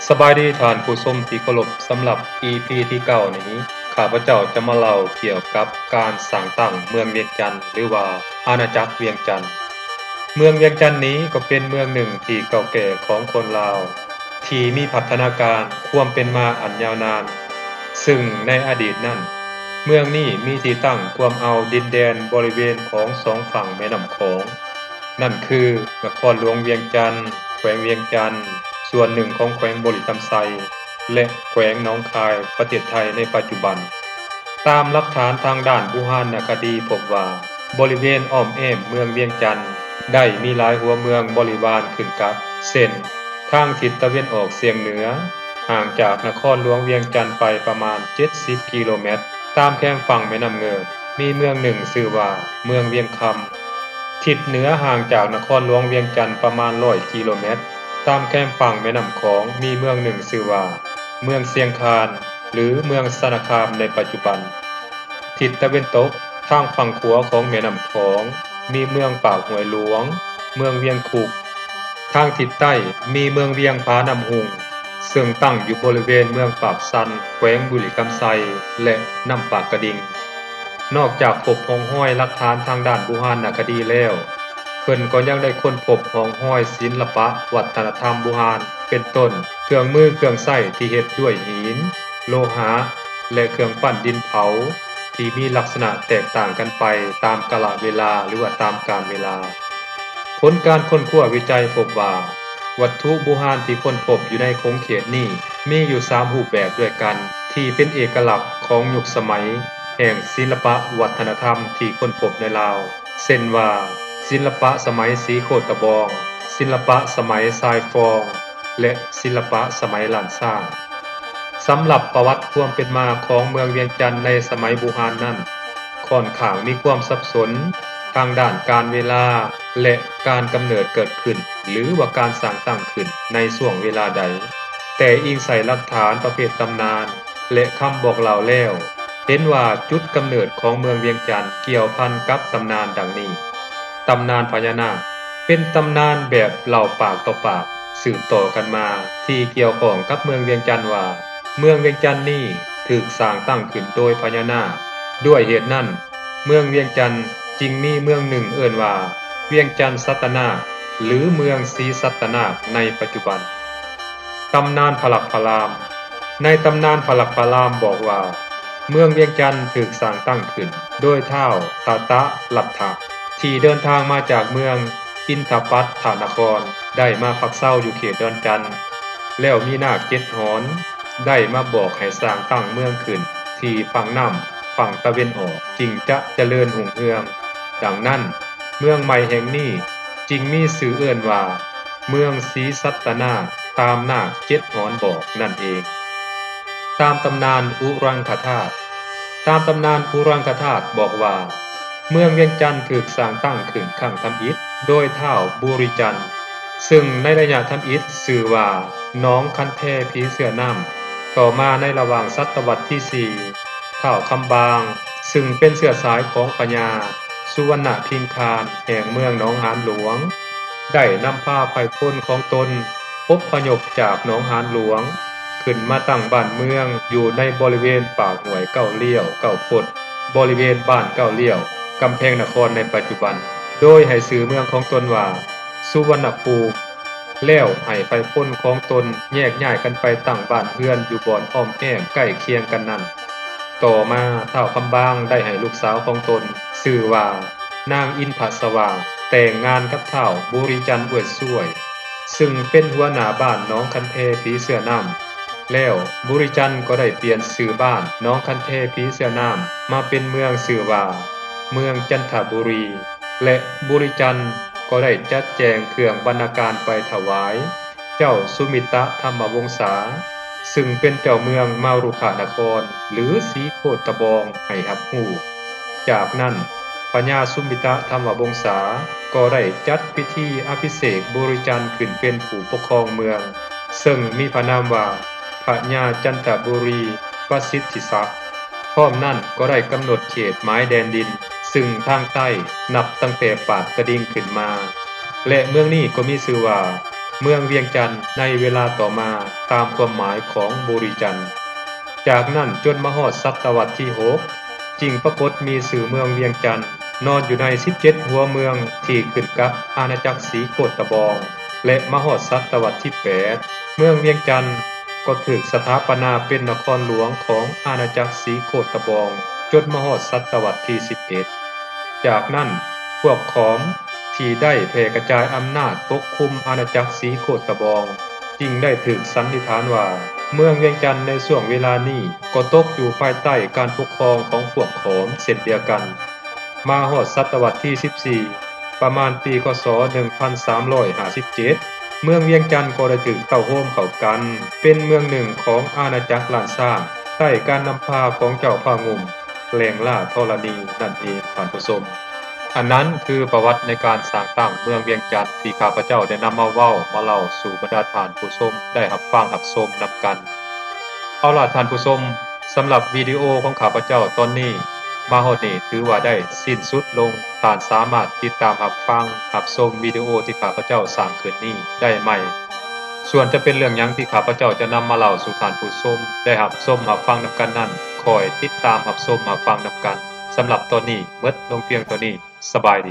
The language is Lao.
ສະບາຍດີທ່ານຜູ້ຊົມທີ່ເຄົາລົບ, ສຳລັບ ອີ ພີ ທີເກົ້ານີ້ ຂ້າພະເຈົ້າຈະມາເລົ່າກ່ຽວກັບການສ້າງຕັ້ງເມືອງວຽງຈັນ ຫຼືວ່າອານາຈັກວຽງຈັນ. ເມືອງວຽງຈັນນີ້ກໍເປັນເມືອງໜຶ່ງທີ່ເກົ່າແກ່ຂອງຄົນລາວ ທີ່ມີພັດທະນາການຄວາມເປັນມາອັນຍາວນານ, ຊຶ່ງໃນອະດີດນັ້ນ ເມືອງນີ້ມີທີ່ຕັ້ງກວມເອົາດິນແດນບໍລິເວນຂອງສອງຝັ່ງແມ່ນ້ຳຂອງ, ນັ້ນຄືນະຄອນຫຼວງວຽງຈັນ, ແຂວງວຽງຈັນ, ສ່ວນໜຶ່ງຂອງແຂວງບໍລິຄຳໄຊ ແລະ ແຂວງໜອງຄາຍ ປະເທດໄທໃນປັດຈຸບັນ. ຕາມຫຼັກຖານທາງດ້ານບູຮານນະຄະດີພົບວ່າ ບໍລິເວນອ້ອມແອ້ມເມືອງວຽງຈັນ ໄດ້ມີຫຼາຍຫົວເມືອງບໍລິວານຂຶ້ນກັບ ເຊັ່ນ ທາງທິດຕາເວັນອອກສຽງເໜືອ, ຫ່າງຈາກນະຄອນຫຼວງວຽງຈັນໄປປະມານເຈັດສິບກິໂລແມັດ, ຕາມແຄມຝັ່ງແມ່ນ້ຳເງິນ ມີເມືອງໜຶ່ງຊື່ວ່າເມືອງວຽງຄຳ. ທິດເໜືອຫ່າງຈາກນະຄອນຫຼວງວຽງຈັນປະມານຮ້ອຍກິໂລແມັດ, ຕາມແຄມຝັ່ງແມ່ນ້ຳຂອງມີເມືອງໜຶ່ງຊື່ວ່າເມືອງຊຽງຄານ ຫຼື ເມືອງຊະນະຄາມໃນປັດຈຸບັນ. ທິດຕາເວັນຕົກ, ທາງຝັ່ງຂວາຂອງແມ່ນ້ຳຂອງ ມີເມືອງປາກຫ້ວຍຫຼວງ, ເມືອງວຽງຄຸກ. ທາງທິດໃຕ້ມີເມືອງວຽງຜານ້ຳຮຸ່ງ, ເຊິ່ງຕັ້ງຢູ່ບໍລິເວນເມືອງປາກຊັນ, ແຂວງບໍລິຄຳໄຊ ແລະ ນ້ຳປາກກະດິງ. ນອກຈາກພົບຮ່ອງຮອຍຫຼັກຖານທາງດ້ານບູຮານນະຄະດີແລ້ວ, ເພິ່ນກໍຍັງໄດ້ຄົ້ນພົບຮ່ອງຮອຍສິນລະປະວັດທະນະທຳບູຮານ ເປັນຕົ້ນ ເຄື່ອງມືເຄື່ອງໃຊ້ທີ່ເຮັດດ້ວຍຫີນ, ໂລຫະ ແລະ ເຄື່ອງປັ້ນດິນເຜົາ ທີ່ມີລັກສະນະແຕກຕ່າງກັນໄປຕາມກາລະເວລາ ຫຼືວ່າຕາມການເວລາ. ຜົນການຄົ້ນຄວ້າວິໄຈພົບວ່າ ວັດຖຸບູຮານທີ່ຄົ້ນພົບຢູ່ໃນຂົງເຂດນີ້ ມີຢູ່ສາມຮູບແບບດ້ວຍກັນ ທີ່ເປັນເອກະລັກຂອງຍຸກສະໄໝແຫ່ງສິນລະປະວັດທະນະທຳທີ່ຄົ້ນພົບໃນລາວ ເຊັ່ນວ່າ ສິນລະປະສະໄໝສີໂຄດຕະບອງ, ສິນລະປະສະໄໝຊາຍຟອງ ແລະ ສິນລະປະສະໄໝລ້ານຊ້າງ. ສຳລັບປະຫວັດຄວາມເປັນມາຂອງເມືອງວຽງຈັນໃນສະໄໝບູຮານນັ້ນ ຂ້ອນຂ້າງມີຄວາມສັບສົນທາງດ້ານການເວລາ ແລະ ການກຳເນີດເກີດຂຶ້ນ ຫຼືວ່າການສ້າງຕັ້ງຂຶ້ນໃນຊ່ວງເວລາໃດ, ແຕ່ອີງໃສ່ຫຼັກຖານປະເພດຕຳນານ ແລະ ຄຳບອກເລົ່າແລ້ວ ເຫັນວ່າຈຸດກຳເນີດຂອງເມືອງວຽງຈັນກ່ຽວພັນກັບຕຳນານດັ່ງນີ້. ຕຳນານພະຍານາກ ເປັນຕຳນານແບບເລົ່າປາກຕໍ່ປາກສືບຕໍ່ກັນມາ ທີ່ກ່ຽວຂ້ອງກັບເມືອງວຽງຈັນວ່າ ເມືອງວຽງຈັນນີ້ຖືກສ້າງຕັ້ງຂຶ້ນໂດຍພະຍານາກ. ດ້ວຍເຫດນັ້ນ ເມືອງວຽງຈັນຈຶ່ງມີເມືອງໜຶ່ງເອີ້ນວ່າ ວຽງຈັນສັດຕະນາກ ຫຼື ເມືອງສີສັດຕະນາກໃນປັດຈຸບັນ. ຕຳນານພະລັກພະລາມ ໃນຕຳນານພະລັກພະລາມບອກວ່າ ເມືອງວຽງຈັນຖືກສ້າງຕັ້ງຂຶ້ນໂດຍທ້າວຕະຕະລັດຖະ ທີ່ເດີນທາງມາຈາກເມືອງອິນທະປັດຖະນະຄອນ ໄດ້ມາພັກເຊົາຢູ່ເຂດດອນຈັນ ແລ້ວມີນາກເຈັດຫອນ ໄດ້ມາບອກໃຫ້ສ້າງຕັ້ງເມືອງຂຶ້ນທີ່ຝັ່ງນ້ຳຝັ່ງຕາເວັນອອກ ຈຶ່ງຈະຈະເລີນຮຸ່ງເຮືອງ. ດັ່ງນັ້ນ ເມືອງໃໝ່ແຫ່ງນີ້ຈຶ່ງມີຊື່ເອີ້ນວ່າ ເມືອງສີສັດຕະນາກ ຕາມນາກເຈັດຫອນບອກນັ້ນເອງ. ຕາມຕຳນານອຸຣັງຄະທາດ ຕາມຕຳນານອຸຣັງຄະທາດບອກວ່າ ເມືອງວຽງຈັນຖືກສ້າງຕັ້ງຂຶ້ນຄັ້ງທຳອິດໂດຍທ້າວບູຣິຈັນ ເຊິ່ງໃນໄລຍະທຳອິດຊື່ວ່າໜອງຄັນແທຜີເສືອນ້ຳ. ຕໍ່ມາໃນລະຫວ່າງສະຕະວັດທີສີ່ ທ້າວຄຳບາງ ເຊິ່ງເປັນເຊື້ອສາຍຂອງພະຍາສຸວັນນະພິງຄານແຫ່ງເມືອງໜອງຫານຫຼວງ ໄດ້ນຳພາໄພພົນຂອງຕົນອົບພະຍົບຈາກໜອງຫານຫຼວງ ຂຶ້ນມາຕັ້ງບ້ານເມືອງຢູ່ໃນບໍລິເວນປາກຫ້ວຍເກົ້າລ້ຽວເກົ້າຄົດ ບໍລິເວນບ້ານເກົ້າລ້ຽວ ກຳແພງນະຄອນໃນປັດຈຸບັນ ໂດຍໃຫ້ຊື່ເມືອງຂອງຕົນວ່າສຸວັນນະພູມ ແລ້ວໃຫ້ໄພພົນຂອງຕົນແຍກຍ້າຍກັນໄປຕັ້ງບ້ານເຮືອນຢູ່ບ່ອນອ້ອມແອ້ມໃກ້ຄຽງກັນນັ້ນ. ຕໍ່ມາທ້າວຄຳບາງໄດ້ໃຫ້ລູກສາວຂອງຕົນຊື່ວ່ານາງອິນທະສະຫວ່າງ ແຕ່ງງານກັບທ້າວບູຣິຈັນອວຍຊວຍ ເຊິ່ງເປັນຫົວໜ້າບ້ານໜອງຄັນແທຜີເສືອນ້ຳ. ແລ້ວບູຣິຈັນກໍໄດ້ປ່ຽນຊື່ບ້ານໜອງຄັນແທຜີເສືອນ້ຳມາເປັນເມືອງຊື່ວ່າເມືອງຈັນທະບູລີ ແລະ ບູຣິຈັນກໍໄດ້ຈັດແຈງເຄື່ອງບັນນາການໄປຖວາຍເຈົ້າສຸມິຕະທຳມະວົງສາ ເຊິ່ງເປັນເຈົ້າເມືອງມາລຸຄະນະຄອນ ຫຼື ສີໂຄດຕະບອງ ໃຫ້ຮັບຮູ້. ຈາກນັ້ນ ພະຍາສຸມິຕະທຳມະວົງສາກໍໄດ້ຈັດພິທີອະພິເສກບູຣິຈັນຂຶ້ນເປັນຜູ້ປົກຄອງເມືອງ ເຊິ່ງມີພະນາມວ່າພະຍາຈັນທະບູລີປະສິດທິສັກ. ພ້ອມນັ້ນກໍໄດ້ກຳນົດເຂດໝາຍແດນດິນ ເຊິ່ງທາງໃຕ້ນັບຕັ້ງແຕ່ປາກກະດິງຂຶ້ນມາ ແລະ ເມືອງນີ້ກໍມີຊື່ວ່າ ເມືອງວຽງຈັນໃນເວລາຕໍ່ມາ ຕາມຄວາມໝາຍຂອງບູລີຈັນ. ຈາກນັ້ນຈົນມາຮອດສະຕະວັດທີຫົກ ຈຶ່ງປາກົດມີຊື່ເມືອງວຽງຈັນ ນອນຢູ່ໃນສິບເຈັດຫົວເມືອງທີ່ຂຶ້ນກັບອານາຈັກສີໂຄດຕະບອງ ແລະ ມາຮອດສະຕະວັດທີແປດ ເມືອງວຽງຈັນກໍຖືກສະຖາປະນາເປັນນະຄອນຫຼວງຂອງອານາຈັກສີໂຄດຕະບອງ ຈົນມາຮອດສະຕະວັດທີສິບເອັດ. ຈາກນັ້ນ ພວກຂອມທີ່ໄດ້ແຜ່ກະຈາຍອຳນາດປົກຄຸມອານາຈັກສີໂຄດຕະບອງ ຈຶ່ງໄດ້ຖືກສັນນິຖານວ່າ ເມືອງວຽງຈັນໃນຊ່ວງເວລານີ້ກໍຕົກຢູ່ພາຍໃຕ້ການປົກຄອງຂອງພວກຂອມເຊັ່ນດຽວກັນ. ມາຮອດສະຕະວັດທີສິບສີ່ ປະມານປີ ຄ.ສ. ໜຶ່ງພັນສາມຮ້ອຍຫ້າສິບເຈັດ ເມືອງວຽງຈັນກໍໄດ້ຖືກເຕົ້າໂຮມເຂົ້າກັນ ເປັນເມືອງໜຶ່ງຂອງອານາຈັກລ້ານຊ້າງ ໃຕ້ການນຳພາຂອງເຈົ້າພາງຸ່ມ ແຫຼງຫຼ້າທໍລະນີ ນັ້ນເອງທ່ານຜູ້ຊົມ. ອັນນັ້ນຄືປະຫວັດໃນການສ້າງຕັ້ງເມືອງວຽງຈັນ ທີ່ຂ້າພະເຈົ້າໄດ້ນຳມາເວົ້າມາເລົ່າສູ່ບັນດາທ່ານຜູ້ຊົມໄດ້ຮັບຟັງຮັບຊົມນຳກັນ. ເອົາລະທ່ານຜູ້ຊົມ, ສຳລັບວິດີໂອຂອງຂ້າພະເຈົ້າຕອນນີ້ ມາຮອດນີ້ຖືວ່າໄດ້ສິ້ນສຸດລົງ. ທ່ານສາມາດຕິດຕາມຮັບຟັງຮັບຊົມວິດີໂອທີ່ຂ້າພະເຈົ້າສ້າງຂຶ້ນນີ້ໄດ້ໃໝ່. ສ່ວນຈະເປັນເລື່ອງຫຍັງທີ່ຂ້າພະເຈົ້າຈະນຳມາເລົ່າສູ່ທ່ານຜູ້ຊົມໄດ້ຮັບຊົມຮັບຟັງນຳກັນນັ້ນ, ຄອຍຕິດຕາມຮັບຊົມຮັບຟັງນຳກັນ. ສຳລັບຕອນນີ້ໝົດລົງພຽງເທົ່ານີ້. ສະບາຍດີ.